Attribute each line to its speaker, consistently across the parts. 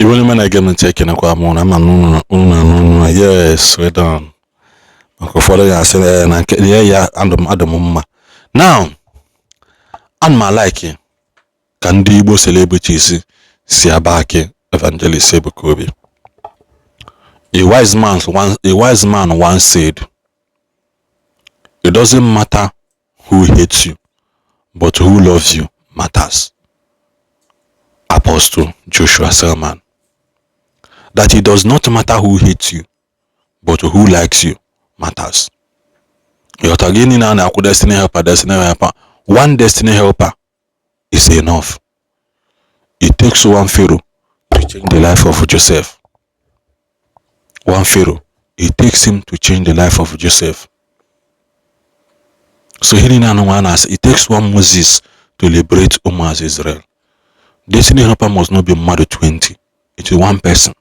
Speaker 1: Iwe onye na-ege m ntị, ekenekwa m na ama na unu na-anụ unu a. Yes, well done. Maka ụfọdụ ga-asị na na nke ya ya adụ m mma. Now, ana m a-like ka ndị Igbo celebrities si a-back Evangelist Ebuka Obi. A wise man once said, "It doesn't matter who hates you, but who loves you matters." Apostle Joshua Selman. That it does not matter who hates you, but who likes you matters. Ịghọta gị niile a na-akwụ destiny helper, destiny helper. One destiny helper is enough. It takes one Pharaoh to change the life of Joseph. One Pharaoh, it takes him to change the life of Joseph. So ihe niile anụ nwa na-asị, it takes one Moses to liberate ụmụazị Israel. Destiny helper must not be mmadụ 20. It is one person.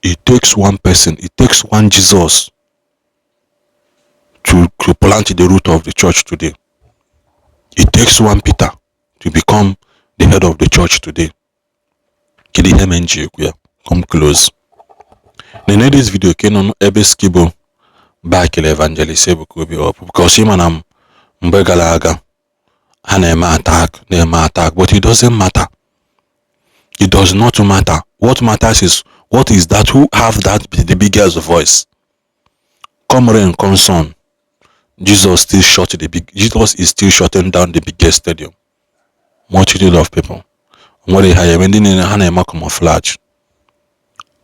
Speaker 1: It takes one person. It takes one Jesus to plant the root of the church today. It takes one Peter to become the head of the church today. Kedu ihe mere m ji ekwu ya? Come close. Nene this video ka ị nọ ebe Skibo backịrị Evangelist Ebuka Obi up, because ịma na mgbe gara aga ha na-eme attack, na-eme attack, but it doesn't matter. It does not matter. What matters is what is that who have that the biggest voice. Come rain, come sun, Jesus is still shutting down the biggest stadium. Multitude of people. Nwere ha ya eme ndị niile ha na-eme camouflage.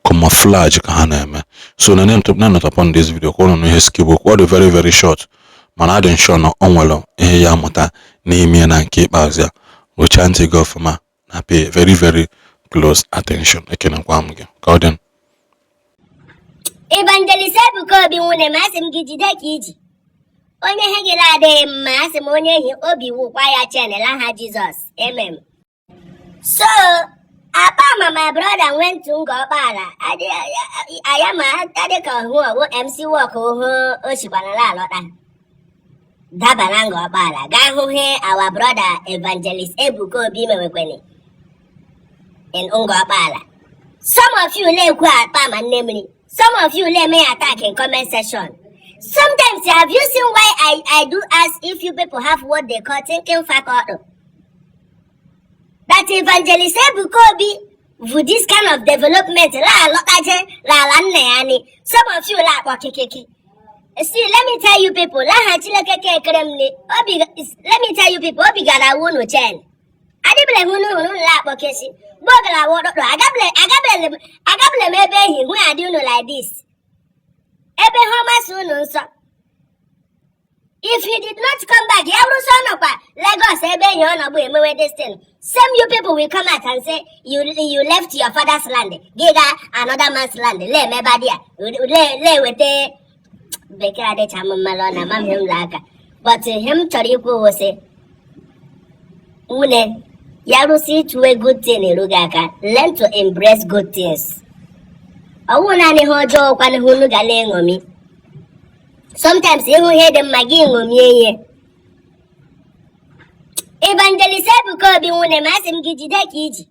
Speaker 1: Camouflage ka ha na-eme. So na not upon this video ka ụnụ nụ ihe Skibo. Ọ dị very very short, mana adị sure na ọ nwere ihe ya amụta n'ime ya na nke ikpeazụ ya. Gụchaa ntị gị ọfụma na pay very very close attention. Ekenekwa m gị ka ọ dị.
Speaker 2: Evangelist Ebuka Obi, nwunye m, asị m gị jide ka iji onye ihe gị na-adịghị mma. Asị m onye ehi obi wụkwa ya chenel aha Jizọs, amen. So apa ma my brother went to Ngor Okpala aya ma adị ka hụ ọwụ MC work hụ o sikwanala alọta daba na Ngor Okpala gaa hụ he our brother Evangelist Ebuka Obi mewekwene in Ngor Okpala. Some of you na-ekwu akpa ma nne mmiri. Some of you na-eme ya attack in comment section. Sometimes, have you seen why I do ask if you people have what they call thinking faculty? That Evangelist Ebuka Obi with this kind of development la alọtaje la ala nna ya ni. Some of you la akpọ kikiki. See, let me tell you people, laha Chineke ke ekere m ni obi. Let me tell you people, obi gara awụ unu chen adịbele hụ unu hụrụ unu la akpọ kesi gboo gara awụ ọdọdọ. Agabele agabele agabele m ebe ehi hụ adị unu like this ebe ha ọmasị unu nsọ. If he did not come back, ya bụrụ sọ nọkwa Lagos ebe enyi ọ nọbụ emewe this thing, same you people will come out and say you left your father's land, gị ga another man's land lee emebe dị ya lee weta bekee adịcha m mmalụ ọ na ama m ihe m la aka. But ihe m chọrọ ikwu wụ sị, nwunye ya rụsị ịtụwe good thing erughị aka. Learn to embrace good things. Ọwụ naanị ihe ọjọọ kwanụ ihe unu ga na-eṅomi. Sometimes ịhụ ihe dị mma, gị ṅomie ihe. Evangelist Ebuka Obi, nwunye m, asị m gị jide ka iji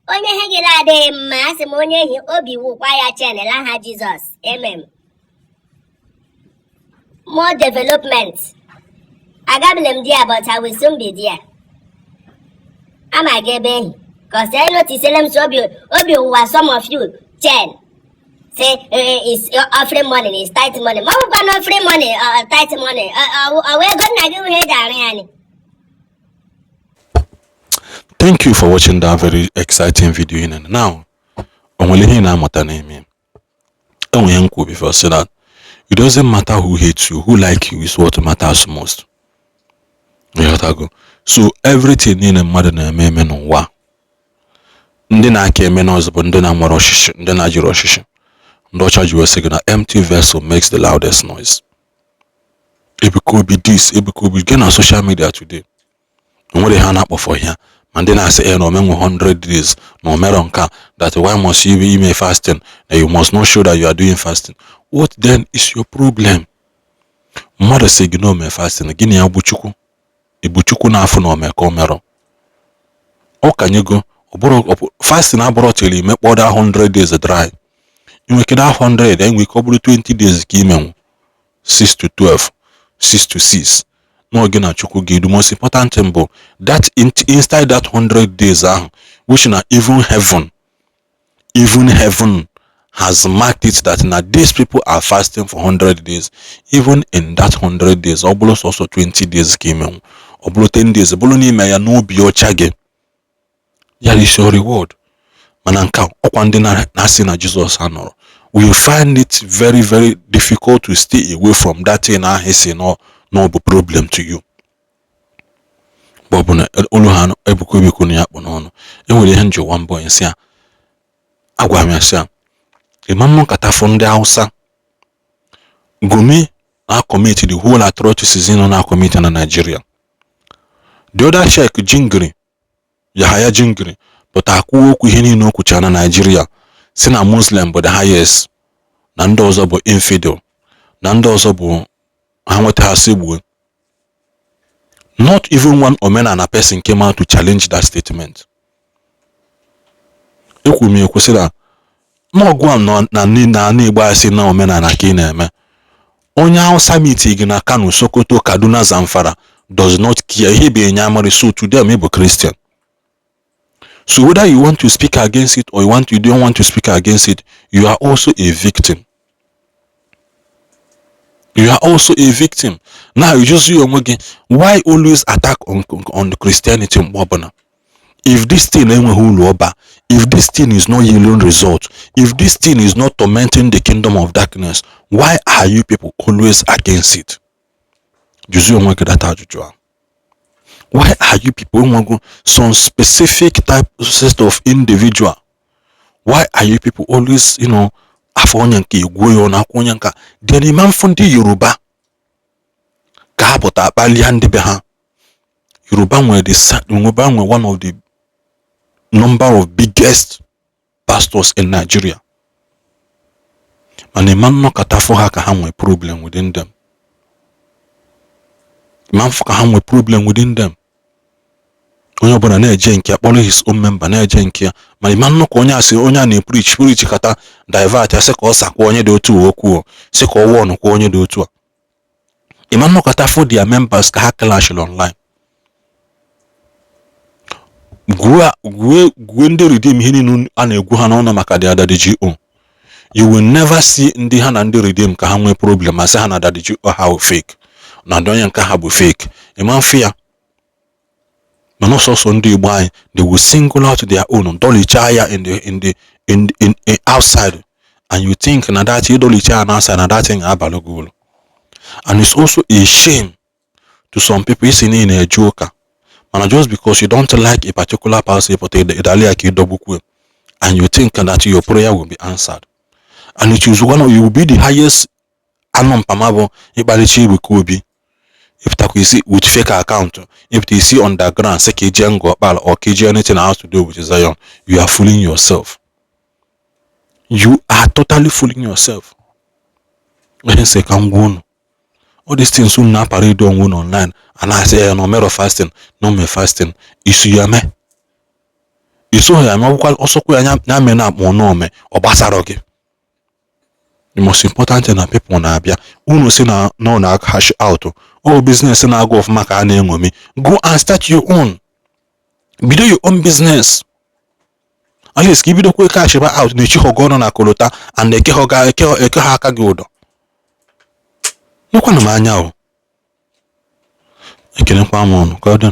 Speaker 2: onye ihe gị na-adịghị mma. Asị m onye ehi obi wụkwa ya chenel aha Jizọs, amen. More development. Agabile m there, but I will soon be there. Ama aga ebe ehi cause I notice m so obi obi ụwa. Some of you chen say is offering money, is tithe money. Ma ọ bụkwa na offering money, tithe money, ọ wee ego nna gị ihe eji arụ ya ni.
Speaker 1: Thank you for watching that very exciting video in and now. O nwere ihe ị na-amụta n'ime ya? Enwere ihe m kwuru before, say that it doesn't matter who hates you, who like you is what matters most. Ịghọtago? So everything niile mmadụ na-eme eme n'ụwa, ndị na-aka eme n'ọzọ bụ ndị na-nwere ọchịchị, ndị na-ajịrị ọchịchị. Ndị ọcha ji wee sị gị na empty vessel makes the loudest noise. Ebuka Obi this, Ebuka Obi gị na social media today, o nwere ihe a na-akpọfọ ya ma ndị na-asị e na omenwe 100 days na omero nke a, that why must you be ime fasting, na you must not show that you are doing fasting. What then is your problem? Mmadụ sị gị na ome fasting, gịnị ya bụ Chukwu? Ịbụ Chukwu na-afụ na ome ka o merọ? Ọ kanyego Ọ bụrụ fasting abụrụ till imekpọ that 100 days dry. Inwe ike that 100, enwe ike ọ bụrụ 20 days ka imenwu, 6 to 12, 6 to 6, n'oge na Chukwu gị. The most important thing bụ that inside that 100 days ahụ, which na even heaven has marked it that na these people are fasting for 100 days. Even in that 100 days, ọ bụrụ sọsọ 20 days ka imenwu, ọ bụrụ 10 days, bụrụ n'ime ya n'obi ọcha gị, ya is your reward. Mana nke a, ọkwa ndị na-asị na Jizọs anọrọ, we find it very, very difficult to stay away from that thing ahụ esi na ọ bụ problem to you. Mgbe ọbụla olu ha Ebuka Obi kwuru ya kpụ n'ọnụ, enwere ihe nji one boy nsị a agwara m ya, sị a ịma nnọkọta fụ ndị Hausa Gumi na-commit the whole atrocities nọ na-commit na Nigeria. The other Sheikh Jingiri, Yahaya Jingiri, pụta akwuo okwu ihe niile o kwuchara na Nigeria, si na Muslim bụ the highest, na ndị ọzọ bụ infidel, na ndị ọzọ bụ ha nweta ha si gbuo. Not even one omenala person came out to challenge that statement. Ekwuru m ekwu sị na n'ọgụ a nọ na na Igbo, asị na omenala ka ị na-eme. Onye Hausa meet gị na Kano, Sokoto, Kaduna, Zamfara does not care ihe bụ enye amari. So to them, ị bụ Christian. So whether you want to speak against it or you don't want to speak against it, you are also a victim. You are also a victim. Now you just onwe gị, why always attack on the Christianity mgbe ọbụla? If this thing enweghị uru ọba, if this thing is not yielding result, if this thing is not tormenting the kingdom of darkness, why are you people always against it? Jụzie onwe gị that ajụjụ ahụ. Why are you people, enwego some specific type, set of individual, why are you people always afọ onye nke egwuo ya ọnụ akwụ onye nka? Then ịma mfụ ndị Yoruba ka ha pụta akpalia ndị be ha. Yoruba nwere one of the number of biggest pastors in Nigeria, mana ịma nnọkọta fụ ha ka ha nwee problem within them. Ịma mfụ ka ha nwee problem within them. Onye ọbụla na-eje nke ya, kpọrọ his own member na-eje nke ya. Ma ịma nnọkọ onye a sị onye a na-epreach preach kata divert ya, sị ka ọ sakwa onye dị otu okwu, sị ka ọ wụọ kwa onye dị otu a. Ịma nnọkọta fụ their members ka ha clash online. Gwue gwue ndị Redeem, ihe niile a na-egwu ha n'ọnụ maka their Daddy G.O., you will never see ndị ha na ndị Redeem ka ha nwee problem, ma sị ha na Daddy G.O ha bụ fake, na ndị onye nke ha bụ fake. Ịma mfe ya. Mana ọsọsọ ndị Igbo anyị, they will single out their own, dọlichaa ya in the outside, and you think na that ịdọlichaa ya na outside, na that thing abalị gị uru. And it's also a shame to some people isi na ị na-eje ụka, mana just because you don't like a particular pastor, ịpụta ịdali ya ka ịdọgbukwe, and you think that your prayer will be answered. And it is one of you will be the highest anụ mpama bụ ịkpalicha Ebuka Obi, ịpụtakwa isi with fake account, ịpụta isi underground, sị ka ije Ngor Okpala or ka ije anything has to do with Zion. You are fooling yourself. You are totally fooling yourself. Ihe nsị ka m gwa unu, all these things unu na-aparade onwe unu online a na-asị ya na omero fasting, na ome fasting, isu ya mee, iso ya mee, ọbụkwa ọsọkwa ya ya mee na akpọ na ome, ọ gbasara gị. The most important thing na people na-abịa unu si na na ọ na cash out all business na-aga ọfụma ka a na-eṅomi. Go and start your own, bido your own business. At least ka ibidokwa cash ba out na echighọ gị ọnụ na kolota and eke eke ha aka gị ụdọ. Nekwanụ m anya o, ekelekwa m ụnụ ka ọ dị.